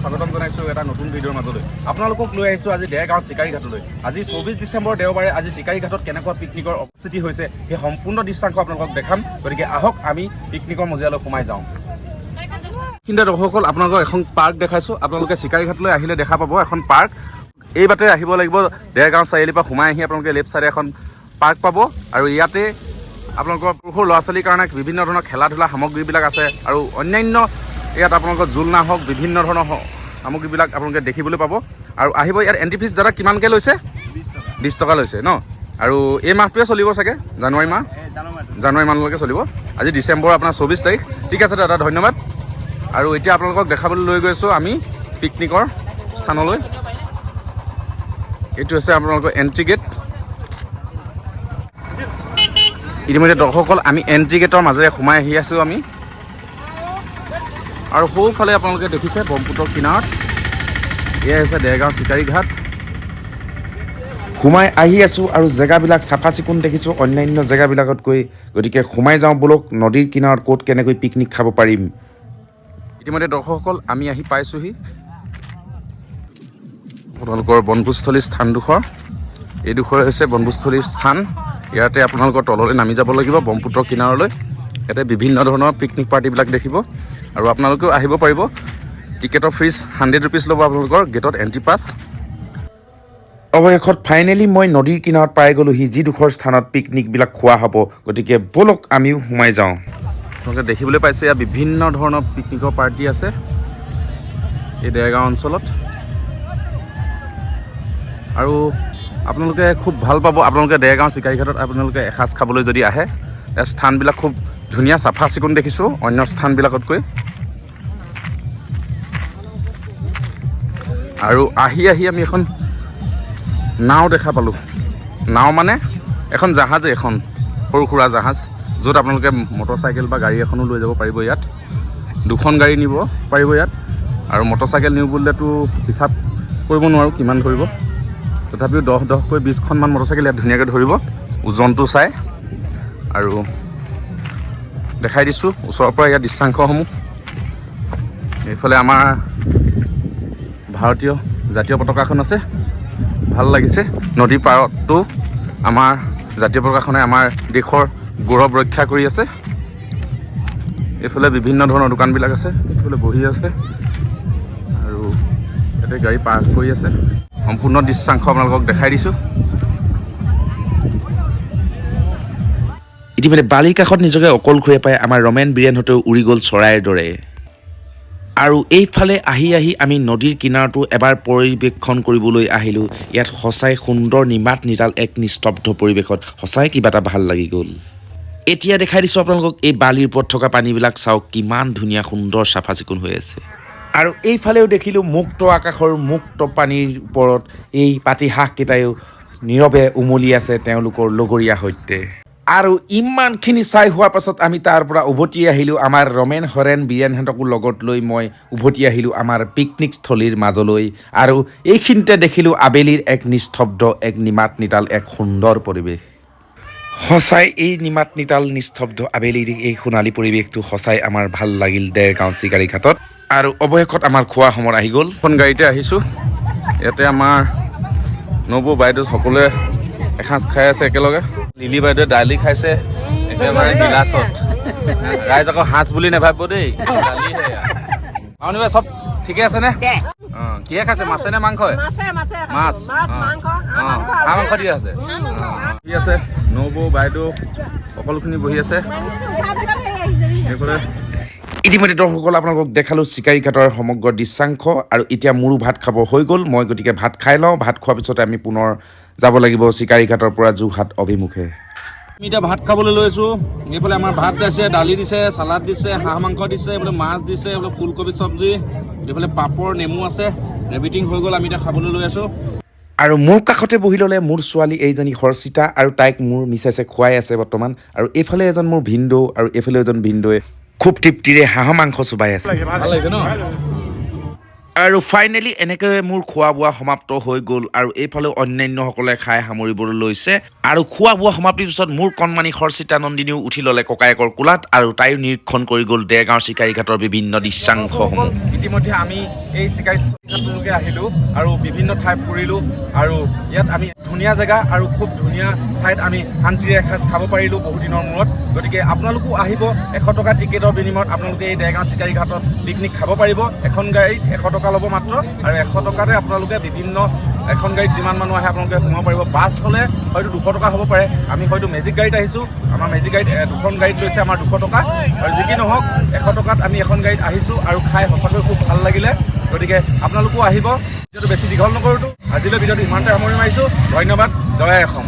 স্বাগতম জনাইছোঁ এটা নতুন ভিডিঅ'ৰ মাজলৈ। আপোনালোকক লৈ আহিছোঁ আজি দেৰগাঁও চিকাৰীঘাটলৈ। আজি 24 ডিচেম্বৰ, দেওবাৰে আজি চিকাৰীঘাটত কেনেকুৱা পিকনিকৰ অৱস্থিতি হৈছে, সেই সম্পূৰ্ণ দৃশ্যাংশ আপোনালোকক দেখাম। গতিকে আহক, আমি পিকনিকৰ মজিয়ালৈ সোমাই যাওঁ। কিন্তু দৰ্শকসকল, আপোনালোকক এখন পাৰ্ক দেখাইছোঁ। আপোনালোকে চিকাৰীঘাটলৈ আহিলে দেখা পাব এখন পাৰ্ক। এই বাটেৰে আহিব লাগিব। দেৰগাঁও চাৰিআলিৰ পৰা সোমাই আহি আপোনালোকে লেফ্ট ছাইডে এখন পাৰ্ক পাব আৰু ইয়াতে আপোনালোকৰ সৰু সৰু ল'ৰা ছোৱালীৰ কাৰণে বিভিন্ন ধৰণৰ খেলা ধূলা সামগ্ৰীবিলাক আছে আৰু অন্যান্য ইয়াত আপোনালোকৰ জোলনা হওক, বিভিন্ন ধৰণৰ সামগ্ৰীবিলাক আপোনালোকে দেখিবলৈ পাব। আৰু আহিব। ইয়াত এণ্ট্ৰি ফিজ দাদা কিমানকৈ লৈছে? 20 টকা লৈছে ন? আৰু এই মাহটোৱে চলিব চাগে, জানুৱাৰী মাহ, জানুৱাৰী মাহলৈকে চলিব। আজি ডিচেম্বৰ আপোনাৰ 24 তাৰিখ। ঠিক আছে দাদা, ধন্যবাদ। আৰু এতিয়া আপোনালোকক দেখাবলৈ লৈ গৈছোঁ আমি পিকনিকৰ স্থানলৈ। এইটো হৈছে আপোনালোকৰ এণ্ট্ৰি গেট। ইতিমধ্যে দৰ্শকসকল, আমি এণ্ট্ৰি গেটৰ মাজেৰে সোমাই আহি আছোঁ আমি। আৰু সোঁফালে আপোনালোকে দেখিছে ব্ৰহ্মপুত্ৰৰ কিনাৰত এয়া হৈছে দেৰগাঁও চিকাৰী ঘাট। সোমাই আহি আছোঁ আৰু জেগাবিলাক চাফা চিকুণ দেখিছোঁ অন্যান্য জেগাবিলাকতকৈ। গতিকে সোমাই যাওঁ ব'লক, নদীৰ কিনাৰত ক'ত কেনেকৈ পিকনিক খাব পাৰিম। ইতিমধ্যে দৰ্শকসকল, আমি আহি পাইছোঁহি আপোনালোকৰ বনভোজস্থলীৰ স্থানডোখৰ। এইডোখৰ হৈছে বনভোজস্থলীৰ স্থান। ইয়াতে আপোনালোকৰ তললৈ নামি যাব লাগিব ব্ৰহ্মপুত্ৰৰ কিনাৰলৈ। ইয়াতে বিভিন্ন ধৰণৰ পিকনিক পাৰ্টিবিলাক দেখিব আৰু আপোনালোকেও আহিব পাৰিব। টিকেটৰ ফিজ 100 ৰুপিজ ল'ব আপোনালোকৰ গেটত এণ্ট্ৰি পাছ। অৱশেষত ফাইনেলি মই নদীৰ কিনাৰত পাই গ'লোহি, যিডোখৰ স্থানত পিকনিকবিলাক খোৱা হ'ব। গতিকে ব'লক, আমিও সোমাই যাওঁ। আপোনালোকে দেখিবলৈ পাইছে, ইয়াত বিভিন্ন ধৰণৰ পিকনিকৰ পাৰ্টি আছে এই দেৰগাঁও অঞ্চলত। আৰু আপোনালোকে খুব ভাল পাব। আপোনালোকে দেৰগাঁও চিকাৰীঘাটত আপোনালোকে এসাঁজ খাবলৈ যদি আহে, ইয়াৰ স্থানবিলাক খুব ধুনীয়া, চাফা চিকুণ দেখিছোঁ অন্য স্থানবিলাকতকৈ। আৰু আহি আহি আমি এখন নাও দেখা পালোঁ। নাও মানে এখন জাহাজে, এখন সৰু সুৰা জাহাজ, য'ত আপোনালোকে মটৰ চাইকেল বা গাড়ী এখনো লৈ যাব পাৰিব। ইয়াত দুখন গাড়ী নিব পাৰিব ইয়াত। আৰু মটৰ চাইকেল নিওঁ বুলিলেতো হিচাপ কৰিব নোৱাৰোঁ কিমান ধৰিব। তথাপিও দহ দহকৈ 20খনমান মটৰ চাইকেল ইয়াত ধুনীয়াকৈ ধৰিব, ওজনটো চাই। আৰু দেখাই দিছোঁ ওচৰৰ পৰা ইয়াত দৃশ্যাংশসমূহ। এইফালে আমাৰ ভাৰতীয় জাতীয় পতাকাখন আছে। ভাল লাগিছে। নদীৰ পাৰতো আমাৰ জাতীয় পতাকাখনে আমাৰ দেশৰ গৌৰৱ ৰক্ষা কৰি আছে। এইফালে বিভিন্ন ধৰণৰ দোকানবিলাক আছে। এইফালে বহি আছে আৰু ইয়াতে গাড়ী পাৰ্ক কৰি আছে। সম্পূৰ্ণ দৃশ্যাংশ আপোনালোকক দেখাই দিছোঁ। ইতিমধ্যে বালিৰ কাষত নিজকে অকলশৰীয়া পাই আমাৰ ৰমেন বীৰেণহঁতেও উৰি গ'ল চৰাইৰ দৰে। আৰু এইফালে আহি আহি আমি নদীৰ কিনাৰতো এবাৰ পৰিৱেশন কৰিবলৈ আহিলোঁ। ইয়াত সঁচাই সুন্দৰ, নিমাত নিতাল এক নিস্তব্ধ পৰিৱেশত সঁচাই কিবা এটা ভাল লাগি গ'ল। এতিয়া দেখাই দিছোঁ আপোনালোকক, এই বালিৰ ওপৰত থকা পানীবিলাক চাওক, কিমান ধুনীয়া, সুন্দৰ, চাফা চিকুণ হৈ আছে। আৰু এইফালেও দেখিলোঁ মুক্ত আকাশৰ মুক্ত পানীৰ ওপৰত এই পাতি হাঁহকেইটায়ো নীৰৱে উমলি আছে তেওঁলোকৰ লগৰীয়া সৈতে। আৰু ইমানখিনি চাই হোৱাৰ পাছত আমি তাৰ পৰা উভতি আহিলোঁ। আমাৰ ৰমেন, হৰেণ, বীৰেণহঁতকো লগত লৈ মই উভতি আহিলোঁ আমাৰ পিকনিকস্থলীৰ মাজলৈ। আৰু এইখিনিতে দেখিলোঁ আবেলিৰ এক নিস্তব্ধ, এক নিমাত নিতাল, এক সুন্দৰ পৰিৱেশ। সঁচাই এই নিমাত নিতাল নিস্তব্ধ আবেলিৰ এই সোণালী পৰিৱেশটো সঁচাই আমাৰ ভাল লাগিল দেৰগাঁও চিকাৰীঘাটত। আৰু অৱশেষত আমাৰ খোৱা সময় আহি গ'ল। এখন গাড়ীতে আহিছোঁ। ইয়াতে আমাৰ নবৌ, বাইদেউ সকলোৱে এসাঁজ খাই আছে একেলগে। লিলি বাইদেৱে দালি খাইছে একেবাৰে গিলাচত। ৰাইজ আকৌ সাঁজ বুলি নাভাবিব দেই, দালিহে এয়া। মামনি বাই, চব ঠিকে আছেনে? অঁ, কিহে খাইছে, মাছে নে মাংসই? মাছে, মাছে। মাছ। মাছ। অঁ। মাংস। অঁ, হাঁহ মাংস দি আছে। কি আছে, নবৌ, বাইদেউ সকলোখিনি বহি আছে এইফালে। ইতিমধ্যে দৰ্শকসকল, আপোনালোকক দেখালোঁ চিকাৰীঘাটৰ সমগ্ৰ দৃশ্যাংশ। আৰু এতিয়া মোৰো ভাত খাব হৈ গ'ল। মই গতিকে ভাত খাই লওঁ। ভাত খোৱাৰ পিছতে আমি পুনৰ যাব লাগিব চিকাৰীঘাটৰ পৰা যোৰহাট অভিমুখে। আমি এতিয়া ভাত খাবলৈ লৈছোঁ। এইফালে আমাৰ ভাত দিছে, দালি দিছে, চালাড দিছে, হাঁহ মাংস দিছে, এইফালে মাছ দিছে, এইফালে ফুলকবি চব্জি, এইফালে পাপৰ, নেমু আছে। এভৰিথিং হৈ গ'ল, আমি এতিয়া খাবলৈ লৈ আছোঁ। আৰু মোৰ কাষতে বহি ল'লে মোৰ ছোৱালী এইজনী হৰ্ষিতা আৰু তাইক মোৰ মিছেছে খুৱাই আছে বৰ্তমান। আৰু এইফালে এজন মোৰ ভিনদেউ আৰু এইফালে এজন ভিনদেউৱে খুব তৃপ্তিৰে হাঁহৰ মাংস চোবাই আছে। ভাল লাগিছে ন? আৰু ফাইনেলি এনেকৈ মোৰ খোৱা বোৱা সমাপ্ত হৈ গ'ল আৰু এইফালেও অন্যান্যসকলে খাই সামৰিবলৈ লৈছে। আৰু খোৱা বোৱা সমাপ্তিৰ পিছত মোৰ কণমানি খৰচিতা নন্দিনীও উঠি ল'লে ককায়েকৰ কোলাত আৰু তাইও নিৰীক্ষণ কৰি গ'ল দেৰগাঁও চিকাৰীঘাটৰ বিভিন্ন দৃশ্যাংশসমূহ। ইতিমধ্যে আমি এই চিকাৰী ঘাটলৈকে আহিলোঁ আৰু বিভিন্ন ঠাই ফুৰিলোঁ আৰু ইয়াত আমি ধুনীয়া জেগা আৰু খুব ধুনীয়া ঠাইত আমি শান্তিৰে এসাঁজ খাব পাৰিলোঁ বহু দিনৰ মূৰত। গতিকে আপোনালোকো আহিব। 100 টকা টিকেটৰ বিনিময়ত আপোনালোকে এই দেৰগাঁও চিকাৰী ঘাটত পিকনিক খাব পাৰিব। এখন গাড়ীত 100 টকা ল'ব মাত্ৰ আৰু 100 টকাতে আপোনালোকে বিভিন্ন এখন গাড়ীত যিমান মানুহ আহে আপোনালোকে সোমাব পাৰিব। বাছ হ'লে হয়তো 200 টকা হ'ব পাৰে। আমি হয়তো মেজিক গাড়ীত আহিছোঁ। আমাৰ মেজিক গাড়ীত দুখন গাড়ীত লৈছে আমাৰ 200 টকা। আৰু যি কি নহওক, 100 টকাত আমি এখন গাড়ীত আহিছোঁ আৰু খাই সঁচাকৈ খুব ভাল লাগিলে। গতিকে আপোনালোকো আহিব। ভিডিঅ'টো বেছি দীঘল নকৰোঁতো, আজিলৈ ভিডিঅ'টো ইমানতে সামৰণি মাৰিছোঁ। ধন্যবাদ। জয় অসম।